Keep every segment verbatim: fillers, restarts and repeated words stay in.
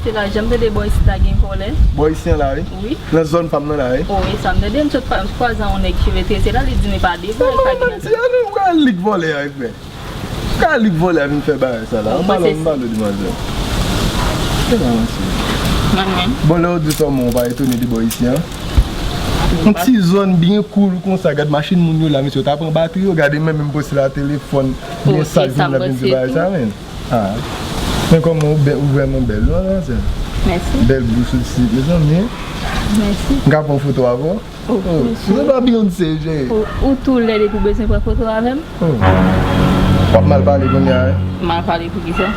Se la, jan m tande bò isit la gen vòlè. Bò isit an la, wi. Wi. Nan zòn pa m nan la, wi. O, e sa m tande, m sot pa, m kwaze yon nèg cheve trese la, li di m e pa de vòlè, pa gen nan zòn. Ou ka al li k vòlè a, frè. Ou ka al li k vòlè a vin fè bagay sa la. M pale, m pale, demwazèl. Se la, mesye. Bon, lè w di sa, ou pa etone de bò isit an. Yon ti zòn byen cool konsa, gad machin moun yo la, mesye, yo ta pran batri yo, gade mwen menm poste la telefòn, byen sal, moun ap vin di bagay sa, men. Ah. Men kòman ou bè-, ou vrèman bèl, non, manzè? Mèsi. Bèl bous osi, mezanmi. Mèsi. M ka pran foto avè w? Oh, oh, mesye. Ou se pa Beyoncé, cheri. Ou, ou tou lèd epi w bezwen pran foto avè m? Oh. W ap mal pale kounye a, wi. Mal pale pou ki sa?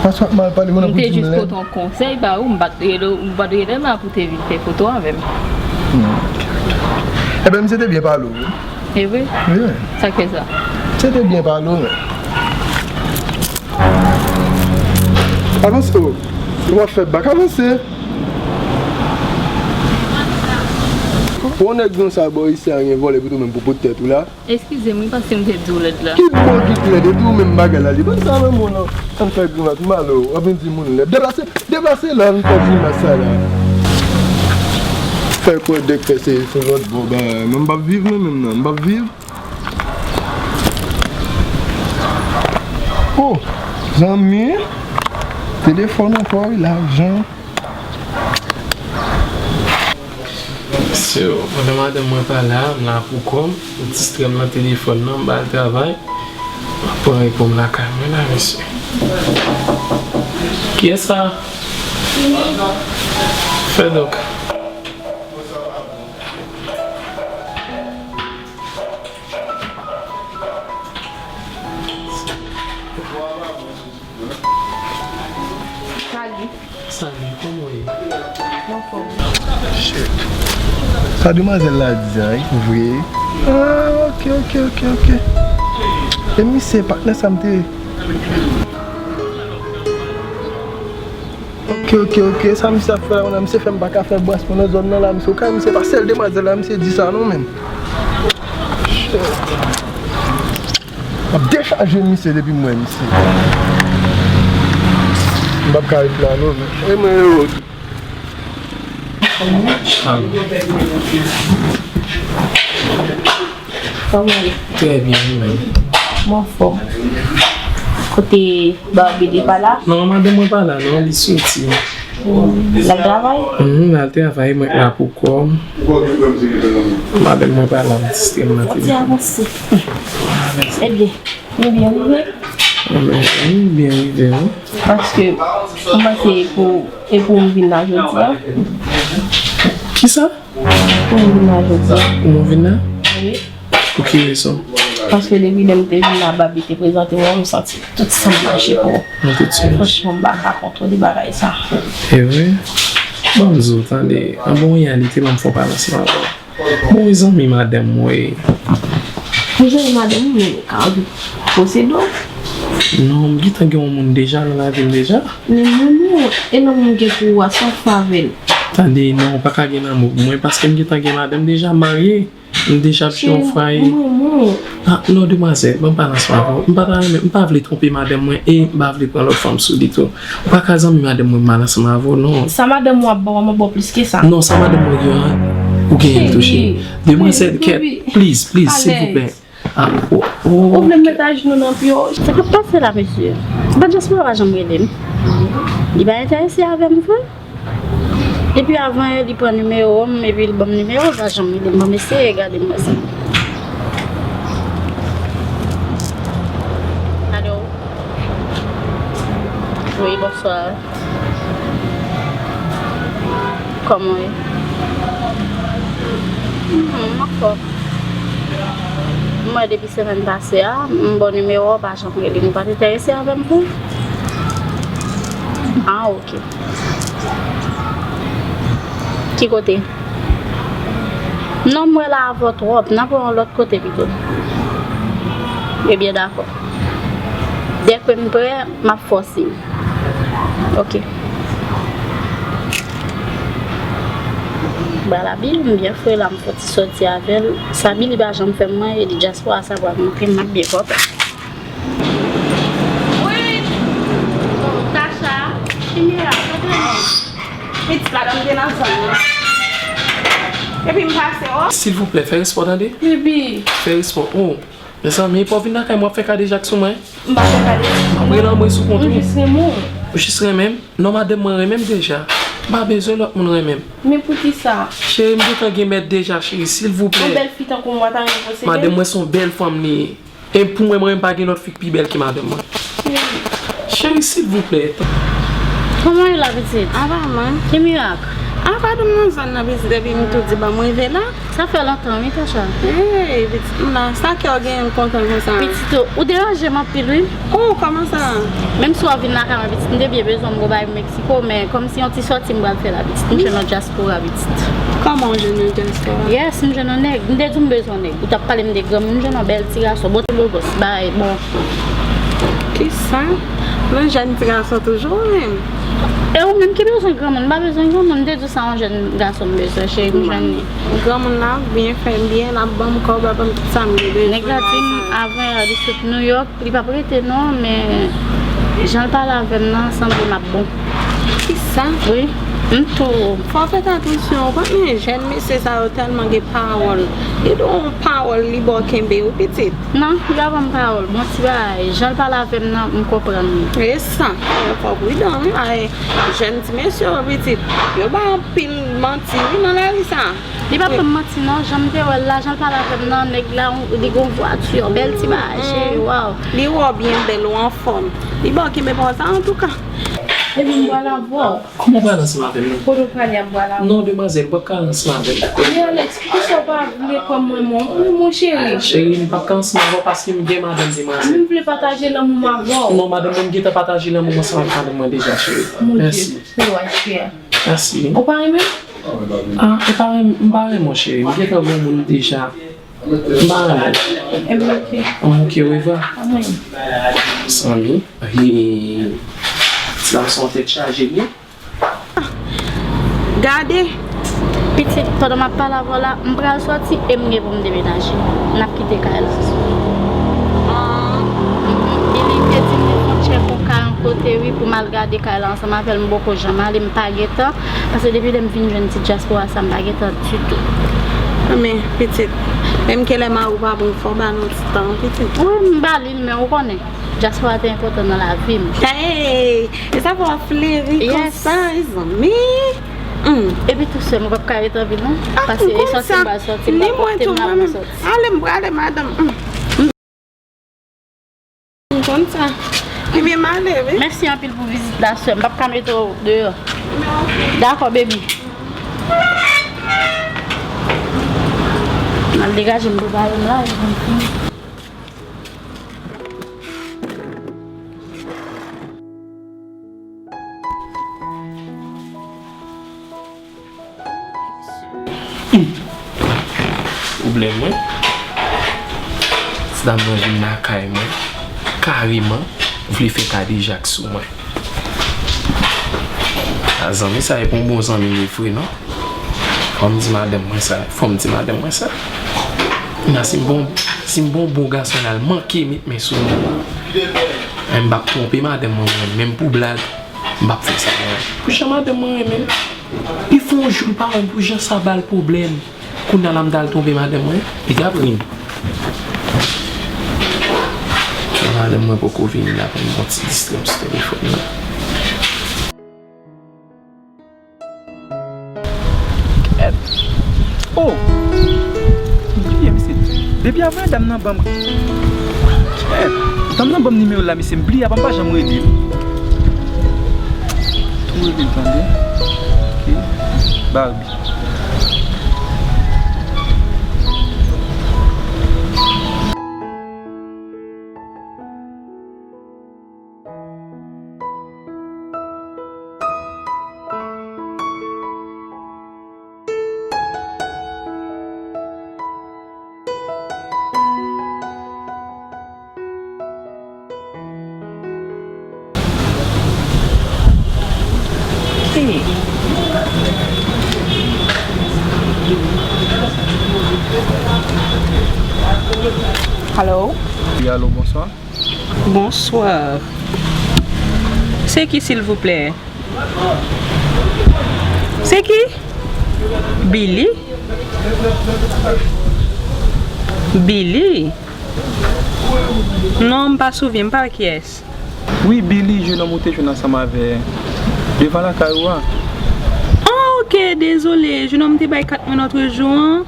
Paske w ap mal pale, moun ap di m lèd. M te jis pote yon konsèy ba ou, m pa t rele w, m pa t rele w la pou te vin fè foto avè m. Hmm. Ebyen, misye te byen pale w, wi. E vre? Wi. Sa k fè sa? Misye te byen pale w, men. Avanse, o. Ou ap fè bak, avanse. Pou yon nèg konsa bò isi a gen vòlè pito menm pou pot tèt ou la. Eskize m, wi, paske m te di w lèd la. Ki bò ki t lèd? Epi ou menm bagay la, li pa sa menm, non. Ann fè grimas, m ale w, w ap vin di moun lèd. Deplase, deplase la, ann fè grimas sa la. Fè kwè dèk fè se sou lòt bò, ba, mwen m p ap viv, non, menm non, m p ap viv. Oh, zanmi, telefòn ankò, wi, lajan. So, pandan madanm mwen pa la, m la pou kò m, m distrè m nan telefòn nan, m ba l travay. M ap pran repon m lakay mwen la, mesye. Kiyès sa? Fè donk. Salut. Salut, kòman w ye? Mwen anfòm. Shit. Sa demwazèl la di a, wi, vre? Ah, ok, ok, ok, ok. E misye patnè sa m te. Ok, ok, ok. Sa misye ap fè la, misye fè m pa ka fè bras mwen nan zòn nan la, misye. Ou ka, misye pa sèl demwazèl la, misye di sa non, menm. Shit. M ap dechaje misye depi m wè misye. M p ap ka ret la non, men. E mwen yo. Kòman w ye? Trè byen, ou menm? Mwen anfòm. Kote Barbie li pa la? Non, madanm mwen pa la non, li soti. L al travay? Mhm, l al travay, mwen la pou kò m. Madanm mwen pa la, m distrè m nan telefòn. Fò ti avanse. Ebyen, nou byen rive? Ebyen, nou byen rive, wi. Paske, m panse pou, e pou m vin la jodi a. Kisa? Pou m vin la jodi a. Pou mwen vin la? Wi. Pou ki rezon? Paske depi lè m te vin la, Babi te prezante mwen, m santi tout san m mache pou ou. Mwen te tchens. Franchman, m pa ka kontwole bagay sa. E vre? Ban m di w, tande, an bon reyalite, ban m fè yon pale ansanm avè w. Bon, e zanmi madanm mwen. Ou zanmi madanm ou, men ka anvi posede w? Non, m gentan gen yon moun deja nan lavi m deja. Men moun ou, e nonm ou gen pou ou a, sa w fè avè l? Tande, non, ou pa ka gen lanmou pou mwen, paske m gentan gen madanm deja, m marye. M deja ap gen yon fwaye. Ah, non, demwazèl, ban m pale ansanm avè w. M pa ta renmen, m pa vle twonpe madanm mwen e m pa vle pran lòt fanm sou li tou. Ou pa ka zanmi madanm mwen mal ansanm avè w, non. Sa madanm ou ap ba w, m ap ba w plis ke sa. Non, sa madanm mwen gen an, ou genyen l tou, cheri. Demwazèl, kèt, please, please, silvouplè. Ah, oh, oh. Ou vle m met ajenou nan pye w? Sa k ap pase la, mesye? Bon, dyaspora pa janm rele m. Li pa enterese avè m vre. Depi avan yè, li pran nimewo m, epi li ban m nimewo l, pa janm rele m. Ban m eseye gade m wè sa. Alo. Wi, bonswa. Kòman w ye? Mhm, m anfòm. M wè depi semèn pase a, m ba w nimewo w, pa janm rele m. Ou pa t enterese avè m vre? Ah, ok. Ki kote? Non, m wè la avè w twòp. N a pran yon lòt kote pito. Ebyen, dakò. Dèke m prè, m ap fè w siy. Ok. Ba Labi, m byen fre la, m fè ti sòti avè l. Sabi li pa janm fè m manyen, li dyaspora sa pral montre m, m ap byen kontan. Wi! Tacha, Kimira, sa te bon? Pitit la, m te nan zòn nan. Epi m pase, o. Silvouplè, fè respè w, tande? Baby. Fè respè w. O, mezanmi, epi w vin lakay mwen, w ap fè kadejak sou mwen? M pa fè kadejak. M ap rele anmwe sou kont ou. M jis renmen w. Ou jis renmen m? Non, madanm mwen renmen m deja. M pa bezwen lòt moun renmen m. Men poukisa? Cheri, m gentan gen mèt deja, cheri, silvouplè. Yon bèl fi tankou mwen ta renmen posede? Madanm mwen se yon bèl fanm li ye. E pou mwen, mwen menm pa gen lòt fi k pi bèl ke madanm mwen. Cheri, silvouplè. Kòman w ye la, pitit? Ava, man. Ki mirak? Ava, m nan zòn nan, pitit, epi m tou di, ban m rive la. Sa fè lontan, wi, Tasha. Hey, pitit, m la. Sa kè w genyen kontan konsa? Pitit, ou, ou deranje m anpil, wi. Oh, kòman sa? Menm si w ap vin lakay mwen, pitit, m te byen bezwen w, m gon bagay pou Meksiko, men kòmsi yon ti sòti m pral fè la, pitit. M jwenn yon dyaspora, pitit. Kòman w jwenn yon dyaspora? Yes, m jwenn yon nèg. M te di w m bezwen yon nèg. Ou t ap pale m de granmoun, m jwenn yon bèl ti gason. Bon, ti bo gòs, bay, bon. Kisa? Yon jèn ti gason toujou, ou menm? E ou menm ki bezwen granmoun? M pa bezwen granmoun, m te di w se yon jèn gason m bezwen, cheri, m jwenn li. Granmoun la ap byen fè m byen, l ap ban m kòb, l ap ban m tout sa m bezwen. Nèg la di m, avan yè, li sot New York, li p ap rete non, men jan l pale avè m nan, sanble m ap bon. Kisa? Wi, m tou. Fò w fè atansyon, ou konn jèn mesye sa yo tèlman gen pawòl. Li di w yon pawòl, li ba w kenbe wi, pitit. Non, li pa ban m pawòl. Bon ti bagay, jan l pale avè m nan, m konprann li. E sa, fò w pridan wi, ay, jèn ti mesye yo, pitit. Yo bay anpil manti wi nan lari sa. Li pa ban m manti non, jan m te wè l la, jan l pale avè m nan, nèg la, li gon vwati, bèl ti bagay, cheri, waw. Li wè w byen bèl, ou anfòm. Li ba w kenbe pawòl sa, antouka. Epi m pral avè w. Kòman w pral ansanm avè m, non? Kote w prale a, m pral avè w. Non, demwazèl, ou p ap ka al ansanm avè m. Men Alex, poukisa w pa vle kwè m renmen w? Ou renmen w, cheri? Cheri, m p ap ka ansanm avè w paske m gen madanm, demwazèl. Men m vle pataje lanmou m avè w. Non, madanm mwen, m gentan pataje lanmou m ansanm avèk madanm mwen deja, cheri. Mèsi. Mon Dieu, cheri. Mèsi. Ou pa renmen m? Ah, e pa renmen, m pa renmen w, cheri. M gentan granmoun deja. M pa renmen w. Ebyen, oke. Oke, orevwa. Amèn. Zanmi, ti dam sa yon tèt chaje, wi. Gade. Pitit, pandan m ap pale avè w la, m pral sòti e m gen pou m demenaje. N ap kite kay la. Ah. Mhm. E li te di m li fon tchèk yon kay yon kote, wi, pou m al gade kay la ansanm avè l. M poko janm ale, m pa gen tan. Paske depi lè m vin jwenn ti dyaspora sa, m pa gen tan ditou. Men, pitit, menm ke lè mari w pa bon, fò w ba nou ti tan, pitit. Wi, m ba li l, men ou konnen. Dyaspora te enpòtan nan lavi m. Hey! E sa fè w ap fleri konsa, mezanmi. Hmm. Epi tou sè m, ou p ap ka rete anpil non. Ah, paske e sòti m pral sòti, m pral pòte m la pou m sòti. Ale, m prale, madanm. Hmm. M konn sa. Ebyen, m ale, wi. Mèsi anpil pou vizit la, sè m. M p ap ka mete w deyò. Dakò, baby. M al degaje m, prepare m la. Hmm. Pwoblèm mwen. Ti dam nan vin lakay mwen. Kareman, vle fè kadejak sou mwen. A zanmi, sa e pa yon bon zanmi li vre, non? Fò m di madanm mwen sa. Fò m di madanm mwen sa. Nan, si m bon, si m bon bon gason, l al manke met men sou mwen. Men m p ap twonpe madanm mwen, mwen, menm pou blag, m p ap fè sa, non. Pou jan madanm mwen renmen m, li fè yon jou, li pa wè m, pou jan sa ba l pwoblèm. Kounye a la, m t al twonpe madanm mwen, li t ap ri m. Madanm mwen poko vini la, pou m bon ti distrè m sou telefòn nan. Kèt. Oh! M bliye, mesye. Depi avan dam nan ban m. Kèt. Dam nan ban m nimewo l la, mesye. M bliye, apa m pa janm rele l. Tou rele l, tande. Ok. Barbie. Alo? Wi, alo, bonswa. Bonswa. Se ki, silvouplè? Se ki? Billy? Billy? Non, m pa souvyen, m pa wè kiyès. Wi, Billy, jenòm ou te jwenn ansanm avè devan lakay ou a. Ah, ok, dezole, jenòm te bay kat mwen lòtrejou an.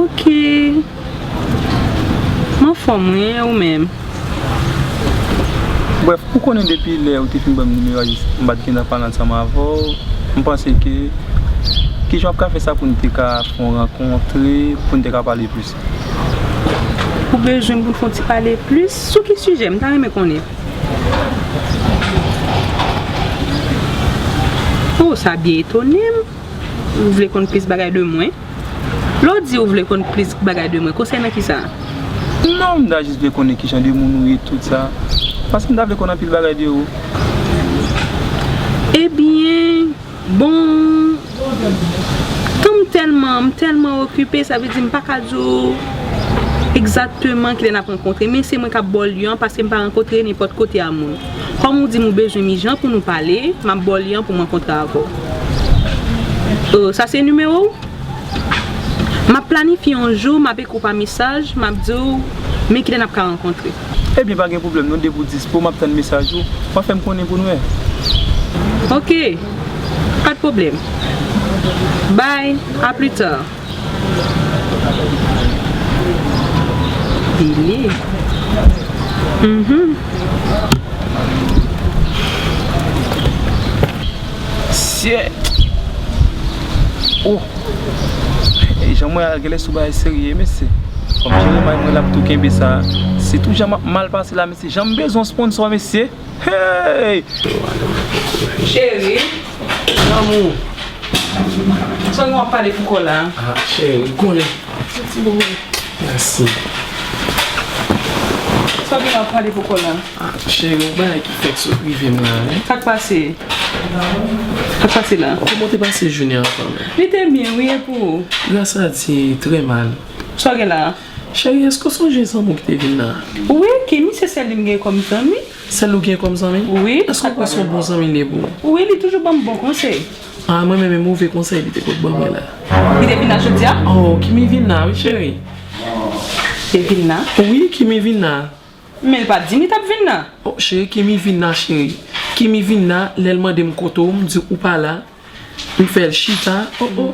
Ok. M anfòm, wi, e ou menm? Brèf, ou konnen depi lè ou te fin ban m nimewo a, jis m pa t gentan pale ansanm avè w. M panse ke, kijan w ap ka fè sa pou n te ka fè yon rankontre, pou n te ka pale plis? Ou bezwen pou n fè yon ti pale plis? Sou ki sijè? M ta renmen konnen. Oh, sa byen etone m. Ou vle konn plis bagay de mwen? Lè w di ou vle konn plis bagay de mwen, konsènan kisa? Non, m ta jis vle konnen kijan de moun ou ye, tout sa. Paske m ta vle konn anpil bagay de ou. Ebyen, bon, tan m tèlman, m tèlman okipe, sa vle di m pa ka di w egzakteman kilè n ap rankontre, men se mwen k ap ba w lye an, paske m pa rankontre nenpòt kote a moun. Kòm ou di m ou bezwen m ijan pou nou pale, m ap ba w lye an pou m rankontre avè w. Euh, sa se nimewo w? M ap planifye yon jou, m ap ekri w pa mesaj, m ap di w men kilè n ap ka rankontre. Ebyen, pa gen pwoblèm non, depi w dispo, m ap tann mesaj ou. W ap fè m konnen pou n wè. Ok, pa de pwoblèm. Bye, à plus tard. Billy. Mhm. Shit. Oh. E jan mwen al genlè sou bagay serye, mesye. Fò m jere may mwen la pou tou kenbe sa. Se tou jan m ap mal pase la, mesye. Jan m bezwen sponsò, mesye. Hey! Cheri. Lanmou. Sa w gen w ap pale pou kò la? Ah, cheri, ou konnen. Yon ti bobo. Mèsi. Sa w gen w ap pale pou kò la? Ah, cheri, yon bagay ki fèk sot rive m la, wi. Sa k pase? Sa k pase la? Kòman w te pase jounen an, fanmi? Li te byen, wi, e pou ou? Gras a Dye, trè mal. Sa w gen la? Cheri, èske w sonje zanmi w ki te vin la? Wi, Kimi, se sèl li m gen kòm zanmi. Sèl ou gen kòm zanmi? Wi. Èske w kwè se yon bon zanmi li ye pou ou? Wi, li toujou ban m bon konsèy. Ah, mwen menm, e move konsèy li te pot ban mwen la. Li te vin la jodi a? Oh, Kimi vin la, wi, cheri. Te vin la? Wi, Kimi vin la. Men l pa t di m li t ap vin la. Oh, cheri, Kimi vin la, cheri. Kimi vin la, lè l mande m kote w, m di ou pa la. M fè l chita. Oh, oh.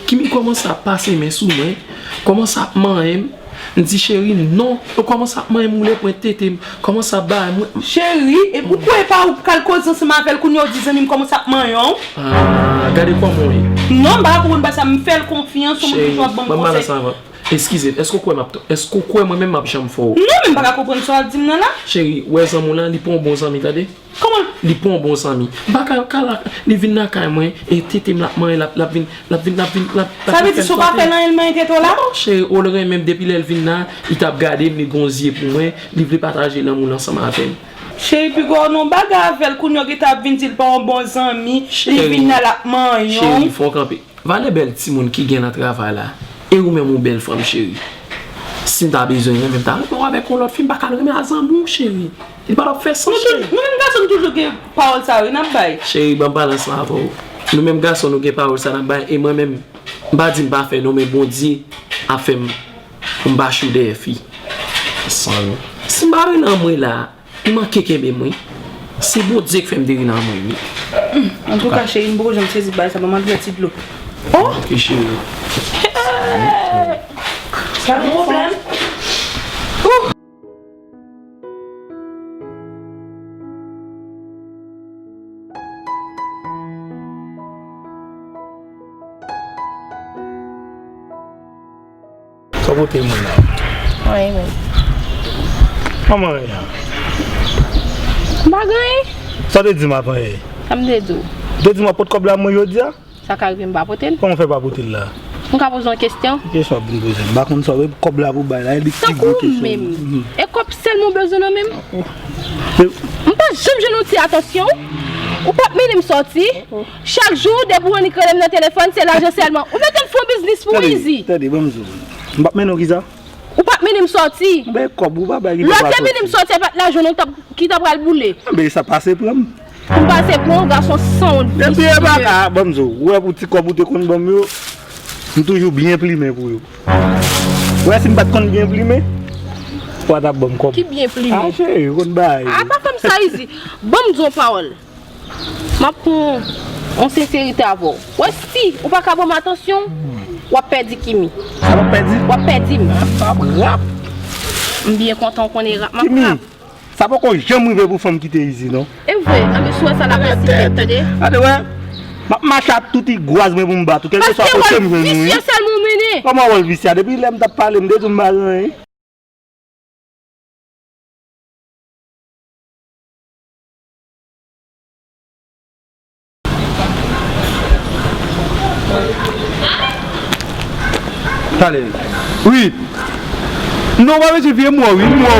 Kimi kòmanse ap pase men sou mwen. Kòmanse ap manyen m. M di, cheri, non. Yo kòmanse ap manyen m, woule pwen tete m. Kòmanse ap bay mwen. Cheri, e ou kwè e pa ou k al koze ansanm avè l, kounye a w di zanmi m kòmanse ap manyen w? Ah, gade kòman w ye. Non, m pa ka konprann bagay sa, m fè l konfyans, ou menm toujou ap ban m konsèy. Cheri, ban m balans avan. Eskize m, èske w kwè m ap, èske w kwè mwen menm m ap janm fè w? Non, men m pa ka konprann sa w ap di m nan la. Cheri, ou wè zanmi w lan, li pa yon bon zanmi, tande? Kòman? Li pa yon bon zanmi. M pa ka, ka la, li vin lakay mwen, e tete m l ap manyen, l ap, l ap vin, l ap vin, l ap vin, l ap, l ap fè m tante. Sa vle di si w pa fè l anyen, l manyen tete w la? Non, cheri, ou l renmen m depi lè l vin la, li t ap gade m, li gon zye pou mwen, li vle pataje lanmou l ansanm avè m. Cheri, piga w nan bagay avè l, kounye a w gentan ap vin di l pa yon bon zanmi, li vin la, l ap manyen w. Cheri, fò w kanpe. Valè bèl timoun ki gen nan travay la. E ou menm ou bèl fanm cheri. Si m ta bezwen renmen, m ta renmen w avèk yon lòt fi, m pa ka al renmen a zanmi w cheri. Li pa t ap fè sans cheri. Nou menm gason nou toujou gen pawòl sa yo n ap bay. Cheri, ban m pale ansanm avè w. Nou menm gason nou gen pawòl sa n ap bay, e mwen menm, m pa di m pa fè non, men Bondye ap fè m pou m pa chou dèyè fi. San nou. Si m pa vin anmwe la, li manke kenbe m wi. Se Bondye k fè m te vin anmwe wi. Antouka cheri, m poko janm sezi bagay sa, ban m al bwè ti dlo. Oh! Ok cheri. Sa gen pwoblèm? Sa w pote moun nan? Anyen menm. Kòman anyen an? M pa gen anyen. Sa w te di m avan yè? Sa m te di w? Ou te di m w ap pot kòb la mwen jodi a? Sa ka rive m pa pote l. Kòman w fè pa pote l la? M ka poze w yon kesyon? Ki kesyon w ap vin poze m? M pa konn sa w, kòb la pou bay la, e li ki gwo kesyon. Tankou menm. E kòb sèlman w bezwen nan men m? M pa janm jwenn yon ti atansyon. Ou p ap mennen m sòti. Chak jou, depi w annik rele m nan telefòn, se lajan sèlman. Ou mete m fè yon biznis pou w, Easy. Tande, tande, ban m di w. M p ap mennen w kisa? Ou p ap mennen m sòti. Lè w te mennen m sòti, e pa t lajan non ki t ap pral boule. Anben, sa pase pran m. Ou pase pou yon gason sanwont, visye. Depi e baka, ban m di w, ou wè pou ti kòb ou te konn ban m yo, m toujou byen plimen pou yo. Ou wè si m pa t konn byen plimen, ou pa t ap ban m kòb. Ki byen plimen? A, cheri, ou konn bagay. A, pa fè m sa izi. Ban m di yon pawòl. M ap pran yon senserite avè w. Wè, si ou pa ka ban m atansyon, w ap pèdi Kimi. Sa w ap pèdi? W ap pèdi m. Sa ap rap. M byen kontan w konnen rap. M ap Kimi, rap. Sa poko janm rive pou fanm kite izi, non. E vre, anben si w wè sa l ap pase tèt, tande. Gade, wè. M ap mache ak tout igwaz mwen pou m bat ou, kèlkeswa kote m jwenn ou, wi. Visye sèlman w mennen. Kòman w wè l visye a? Depi lè m t ap pale, m te di w m pa gen anyen. Talè. Wi. Non, pa bezwen vye mò, wi, mò.